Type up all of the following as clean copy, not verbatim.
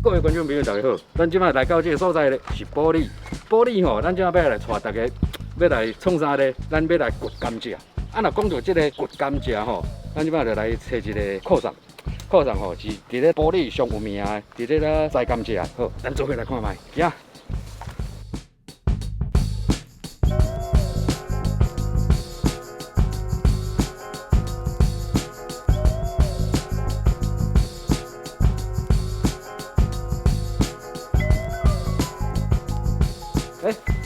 各位觀眾朋友，大家好。咱這擺來到這个所在咧，是埔里。埔里吼，咱這擺欲來帶大家，欲來創啥咧？咱欲來掘甘蔗。啊，若講著這个掘甘蔗吼，咱這擺就來揣一个課長。課長吼是佇咧埔里上有名的，佇咧咧栽甘蔗。好，咱做伙來看覓，行。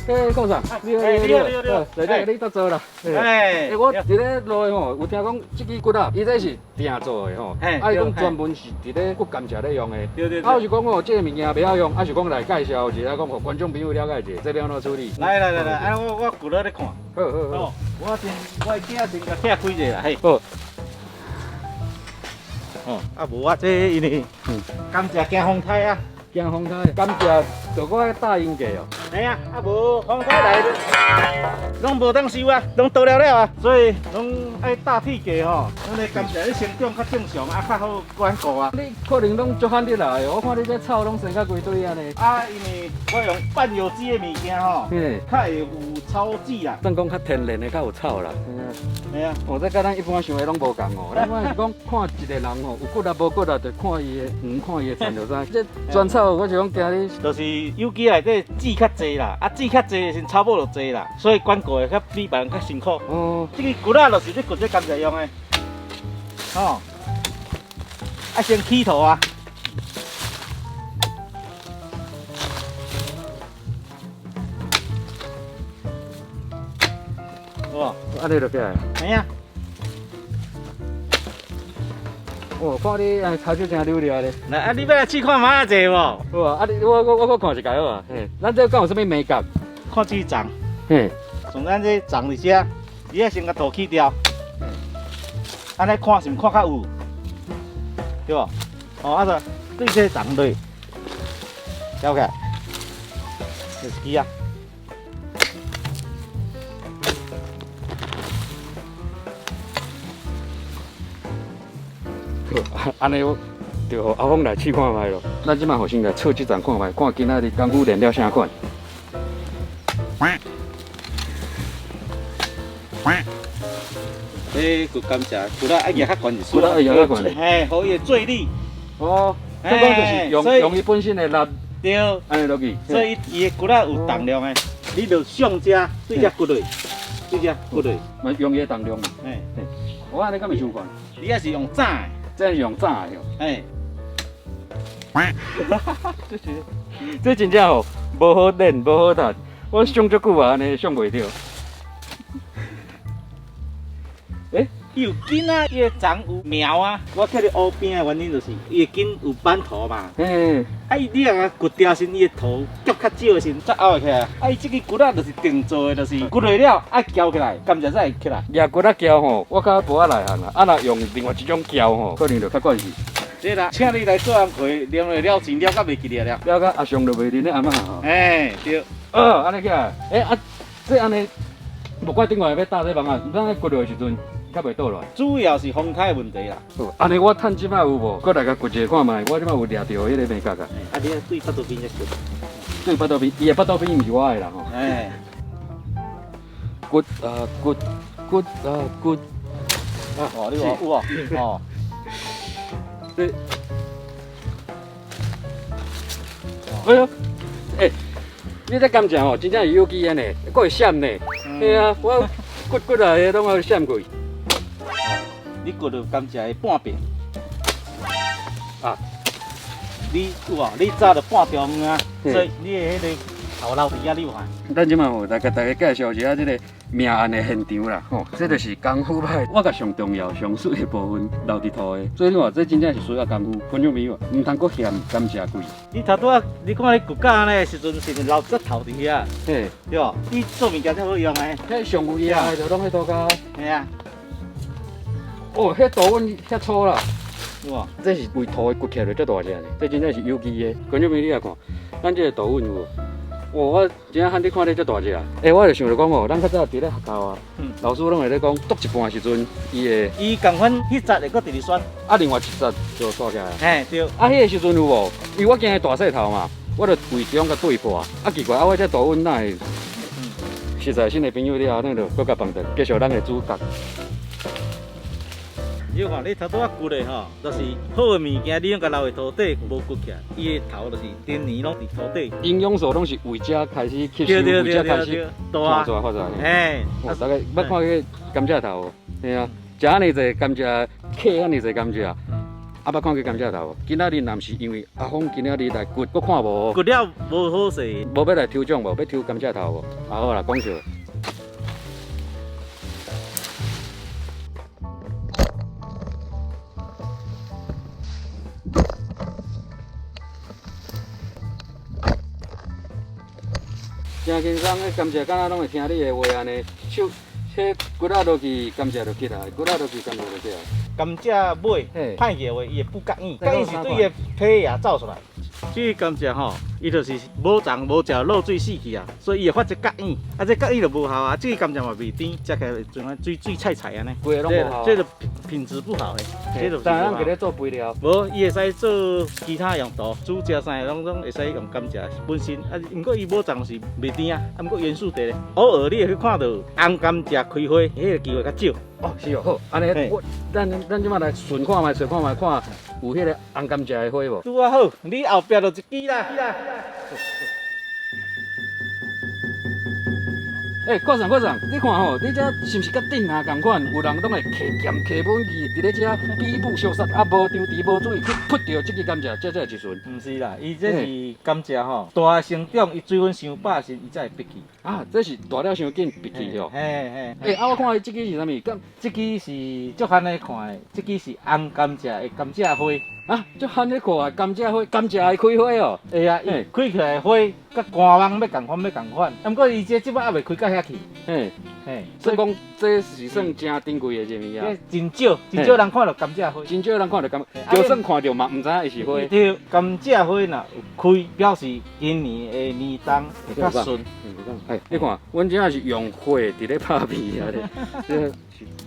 欸，顧長，你好，你好，你好，來這你倒做啦。欸，我佇咧路的吼，有聽講這支骨仔，伊這是定做的吼，啊，伊講專門是佇咧掘甘蔗咧用的。對對。啊，有是講吼，這个物件袂曉用，啊是講來介紹一下，講予觀眾朋友了解一下，這欲按怎處理？來來來來，啊，我掘落咧看。好好好。我先，我的囝先共拆開者啦，嘿。好。哦，啊無啊，這因為甘蔗驚風颱啊。驚風颱，甘蔗就閣愛搭鷹架哦。嘿啊，啊無風颱來，攏無當收啊，攏倒了了啊，所以攏愛搭鐵架吼，咱的甘蔗咧生長較正常，啊較好管顧啊。你可能攏足罕得來的，我看你這草攏生甲規堆按呢。啊，因為我用半有機的物件吼，較會有草籽啦。算講較天然的較有草啦。嘿啊。哦，這佮咱一般想的攏無仝哦。咱一般是講看一个人吼，有骨力無骨力，就看伊的黃，看伊的田就知。這全草，我是講驚你。就是有機內底籽較濟啦，啊籽較濟時草母就濟啦，所以管顧會較比別人較辛苦。哦，這个骨仔就是咧掘這甘蔗用的，吼，啊先起土啊。哇，按呢就起來。嘿啊。哦，看你哎，跤手誠流利咧。來，啊，你欲來試看覓仔濟無？好啊，啊你我閣看一下好啊。嘿，咱這敢有啥物眉角？看這叢。嘿。從咱這叢佇遮，你愛先共土去掉。按呢看是毋看較有？對無？哦，啊就對這叢落，了解？就是支啊。好，按呢我就予阿峰來試看覓囉。咱這擺予先來測這層看覓，看今仔日功夫練了啥款。這掘甘蔗，骨仔愛舉較懸一絲。骨仔愛舉較懸。嘿，予伊會墜力。哦，這講就是用用伊本身的力。對。按呢落去。所以伊的骨仔有重量的，你就上這對這掘落，對這掘落。嘛用伊的重量嘛。嘿。我按呢敢會傷懸？你抑是用紮的。這是用紮的。嘿。這是，這真正吼，無好練，無好趁。我上足久啊，按呢上袂著。欸，伊有根啊，伊的叢有苗啊。我徛佇湖邊的原因就是，伊的根有板土嘛。嘿。啊，伊你若共掘掉時，伊的土夾較少的時，才拗會起來。啊，伊這支骨仔就是定做的，就是掘落了，愛撬起來，甘蔗才會起來。舉骨仔撬吼，我較無遐內行啦。啊，若用另外一種撬吼，可能就較慣勢。這啦，請你來做工課，啉落了錢了，甲袂記得了。了甲阿尚就袂恁咧阿嬤吼。欸，對。哦，按呢起來。欸啊，這按呢，木塊頂懸欲搭這網仔，咱咧掘落的時陣，較袂倒落來。主要是風颱的問題啦。好，按呢我趁這擺有無？閣來共掘一下看覓。我這擺有掠著彼个眉角啊。啊，你對腹肚邊才掘。對腹肚邊，伊的腹肚邊毋是我的啦吼。欸。掘啊掘，掘啊掘。哦，你有有哦，哦。這。哎喲，欸，你這甘蔗吼，真正是有機的呢，閣會閃呢。對啊，我掘掘啊，彼攏會閃過去。你掘著甘蔗的半邊。啊。你有無？你早就半中央啊，所以你的彼個頭留佇遐，你有看？咱這擺吼來共大家介紹一下這个命案的現場啦，吼，這就是功夫歹，我共上重要、上媠的部分留佇土的，所以你看，這真正是需要功夫。觀眾朋友，毋通閣嫌甘蔗貴。你頭拄仔，你看你掘到按呢的時陣，是毋是留這頭佇遐？嘿，對無？你做物件才好用的。彼上有影的就攏彼塗跤。嘿啊。哦，彼土阮遐粗啦。有無？這是為土的掘起來就遮大隻呢，這真正是有機的。觀眾朋友，你來看，咱這个土阮有無？哦，我真正罕得看你遮大隻啊！欸，我就想著講哦，咱較早佇咧學校啊，老師攏會咧講，剁一半的時陣，伊會伊仝款彼節會閣直直旋。啊，另外一節就煞起來。嘿，對。啊，彼个時陣有無？因為我驚伊大細頭嘛，我就圍中共對破。啊，奇怪，啊，我這大阮哪會？實在新的朋友了後，咱就閣共放著，繼續咱的主角。你看，你頭拄仔掘的吼，就是好的物件，你攏共留佇土底無掘起來，伊的頭就是丁年攏佇土底。營養素攏是為遮開始吸收，為遮開始發出來發出來。嘿，哦，大家捌看過甘蔗頭無？嘿啊，食按呢濟甘蔗，嗑按呢濟甘蔗，啊，捌看過甘蔗頭無？今仔日若毋是因為阿峰今仔日來掘，閣看無？掘了無好勢。無欲來抽獎無？欲抽甘蔗頭無？啊好啦，講笑。真輕鬆，彼甘蔗敢若攏會聽你的話按呢，手，彼骨仔落去，甘蔗就起來，骨仔落去，甘蔗就起來。甘蔗尾歹去的話，伊會不覺硬，覺硬是對伊的胚芽走出來。這個甘蔗吼，伊就是無種無食露水死去啊，所以伊會發這角硬，啊這角硬就無效啊。這個甘蔗嘛袂甜，食起來會像安水水菜菜按呢。規個攏無效。這個品質不好的，這就是。但咱給咧做肥料。無，伊會使做其他用途，煮食啥攏總會使用甘蔗本身。啊，毋過伊無種是袂甜啊，啊毋過元素濟咧。偶爾你會去看到紅甘蔗開花，彼個機會較少。哦，是哦，好，按呢我咱這擺來順看覓，找看覓，看有彼個紅甘蔗的花無？拄仔好，你後壁就一支啦。欸，郭總郭總，你看吼，你這是毋是佮頂下仝款？有人攏會摕劍摕武器，佇咧遮比武相殺，啊，無張持無注意去撲著這支甘蔗，這才會一巡。毋是啦，伊這是甘蔗吼，大成長，伊水分傷飽時，伊才會閉氣。啊，這是大了傷緊閉氣吼。嘿嘿。欸，啊，我看伊這支是啥物？敢這支是足罕咧看的，這支是紅甘蔗的甘蔗花。啊，足罕咧看的甘蔗花，甘蔗會開花哦。會啊，伊開起來的花，佮官網欲仝款欲仝款。啊，毋過伊這這擺猶未開到遐去。嘿，嘿，所以講這是算誠珍貴的一個物件。真少，真少人看著甘蔗花。真少人看著甘，就算看著嘛，毋知影伊是花。對，甘蔗花若有開，表示今年的年冬會較順。哎，你看，阮這是用火佇咧拍拼啊咧，這是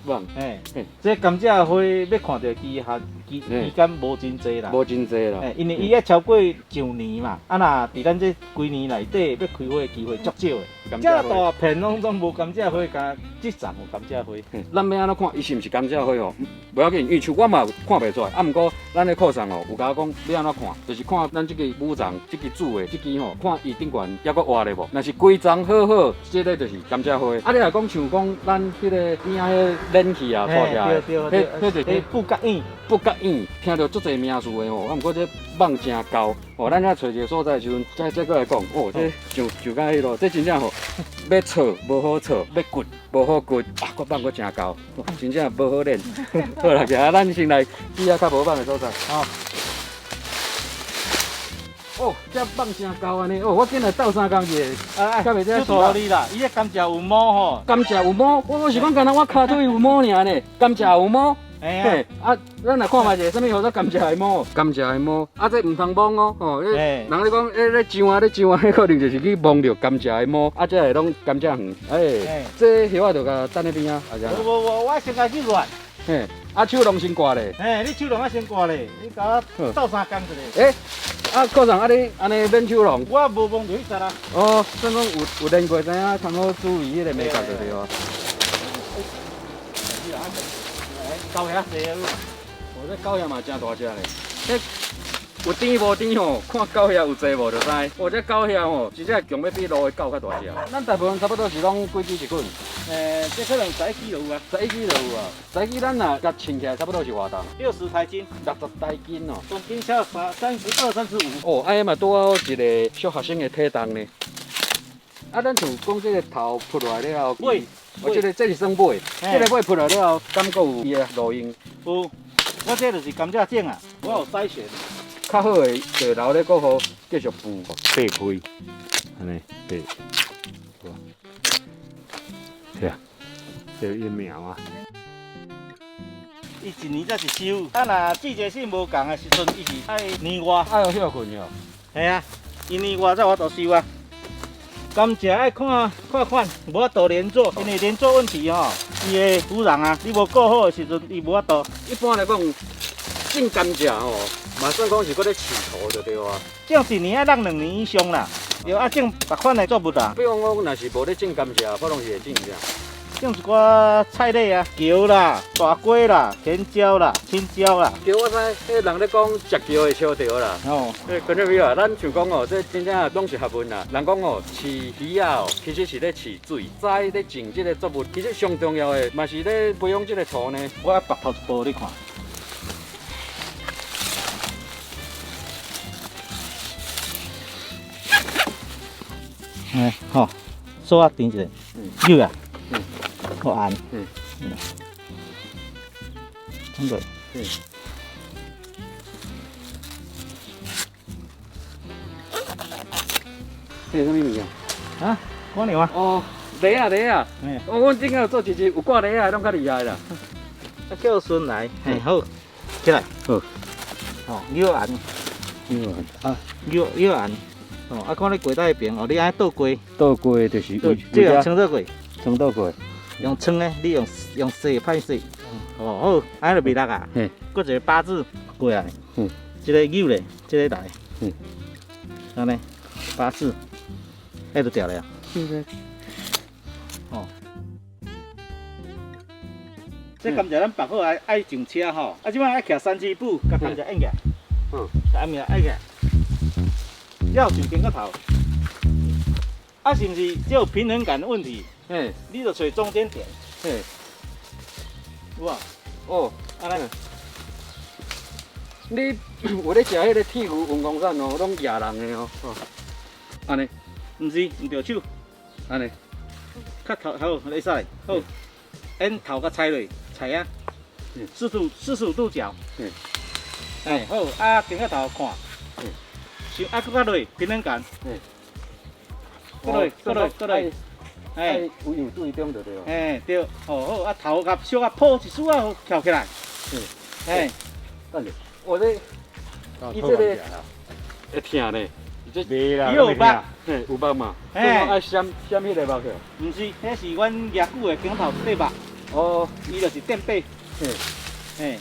棒。嘿，這甘蔗花欲看著期限期期間無真濟啦。無真濟啦。因為伊愛超過上年嘛，啊若佇咱這幾年內底欲開花的機會足少的。這大片攏總無甘蔗花，敢這叢有甘蔗花。咱欲按怎看，伊是毋是甘蔗花吼？無要緊，因為像我嘛有看袂出來。啊，毋過咱的課上吼有共我講，欲按怎看，就是看咱這个母叢、這支主的這支吼，看伊頂懸猶閣活咧無？若是規叢好好，這个就是甘蔗花。啊，你若講像講咱彼個邊仔彼連去啊，拖起來，彼彼就是布角硬，布角硬，聽著足濟名詞的吼。啊，毋過這蠓誠厚，哦，咱遐揣一个所在的時陣，再閣來講。哦，這上上較彼囉，這真正吼，欲錯無好錯，欲掘無好掘，啊，閣蠓閣誠厚，真正無好練。好啦，行，咱先來去遐較無蠓的所在。好。哦，這蠓誠厚按呢，哦，我緊來鬥相共去。啊，較袂這小你啦，伊這甘蔗有毛吼。甘蔗有毛，我是講敢若我跤腿有毛爾呢，甘蔗有毛。嘿，啊，咱來看覓一个，啥物號做甘蔗的毛？甘蔗的毛，啊，這毋通摸哦，吼，人咧講，欸，咧上啊，咧上啊，彼可能就是去摸著甘蔗的毛，啊，這會攏甘蔗園，欸，這葉仔就共等咧邊啊，啊，無無無，我先共去亂。嘿，啊，手籠先掛咧。嘿，你手籠愛先掛咧，你共我鬥相共一下。欸，啊，科長，啊你按呢免手籠？我無摸著彼節啊。哦，算講有練過，知影通好注意彼個眉角就對啊。狗遐濟啊！哦，這狗遐嘛誠大隻咧。彼有甜無甜吼？看狗遐有濟無就知。哦，這狗遐吼，真正強欲比路的狗較大隻。咱大部分差不多是攏幾支一捆？這可能11支就有啊。11支就有啊。11支咱若共稱起來，差不多是偌重？ 60台斤。60台斤哦。公斤超32、35。哦，按呢嘛拄好一个小學生的體重呢。啊，咱像講這個頭撲落來了後，尾，哦，這個這是算尾，這個尾撲落來了後，敢閣有伊的路用？有，我這就是甘蔗種啊，我有篩選。較好的就留咧，閣予繼續孵。擘開，按呢擘，對啊，這伊苗啊。伊一年才一收，啊若季節性無仝的時陣，伊是愛年外。愛予歇睏喲。嘿啊，伊年外才有法度收啊。甘蔗愛看看款，無法度連作，因為連作問題吼，伊的土壤啊，你無顧好的時陣，伊無法度。一般來講，種甘蔗吼，嘛算講是閣咧飼土就對啊。種一年愛搦2年以上啦，對啊，種別款的作物啦。比如講，若是無咧種甘蔗，我攏是會種啥？種一寡菜類啊，蕎啦、大瓜啦、甜椒啦、青椒啦。蕎我知，彼人咧講食蕎會燒著啦。哦，這觀眾朋友啊，咱像講哦，這真正攏是學問啦。人講哦，飼魚仔哦，其實是咧飼水；栽咧種這個作物，其實上重要的嘛是咧培養這個土呢。我愛拔頭一步，你看。哎，好，手仔停一下，扭啊，好按，按過，這是啥物物件？啊，蝸牛啊！哦，螺仔螺仔，哦，阮頂下做一隻有掛螺仔，攏較厲害啦。啊，叫孫來，嘿，好，起來，好，哦，扭按，扭按，啊，扭扭按，哦，啊，看你過佗邊哦，你按倒過，倒過就是這個穿倒過，穿倒過，用穿的，你用用洗歹勢，哦，好，按呢就袂落啊，閣一個八字過來，這個扭咧，這個來，按呢，八字，彼就掉了。哦，這甘蔗咱縛好愛愛上車吼，啊，這擺愛徛三七步，共甘蔗按起來，按物按起來，了上肩胛頭，啊，是毋是這有平衡感的問題？你就揣中間點，有無？哦，按呢。你有咧食彼個鐵牛雲公山哦，攏野人的哦。按呢？毋是，毋著手。按呢？較頭好，會使好，按頭共踩落，踩啊，45度角。哎，好，啊，肩胛頭看，想啊，閣較落，平衡感。閣落，閣落，閣落，哎，有對中就對。哎，對，哦好，啊頭共小可抱一絲仔，翹起來。哎，等下，我這，伊這個會疼呢。袂啦，伊有肉，嘿，有肉嘛？哎，愛閃閃彼個肉去。毋是，彼是阮舉久的肩頭塊肉。哦，伊就是墊背。嘿，嘿。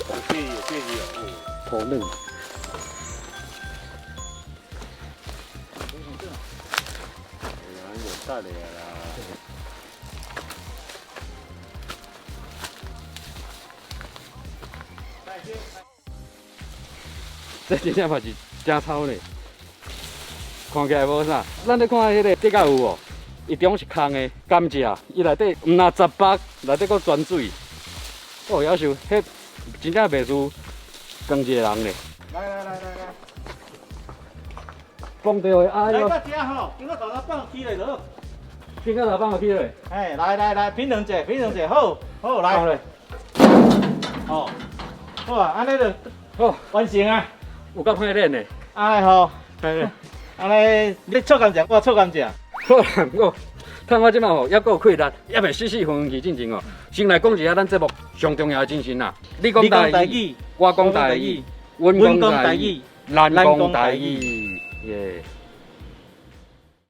有變有變有。土軟。哎呀，有大的啦。這真正嘛是真臭呢，看起來無啥。咱咧看彼個竹仔有無？伊中是空的甘蔗，伊內底毋若雜肉，內底閣泉水。哦，夭壽，彼真正袂輸光一個人咧。來來來來來，放著的哎喲。來到遮吼，肩胛頭頭放起來就好。肩胛頭放起來。哎，來來來，平衡者，平衡者，好，好來。好，好啊，按呢就好完成啊。有夠歹練的，按呢吼，按呢你臭甘蔗，我臭甘蔗。好啦，我趁我這擺吼，猶閣有氣力，猶未死死昏昏去進前哦。先來講一下咱節目上重要的精神啦。你講台語，我講台語，阮講台語，咱講台語。耶。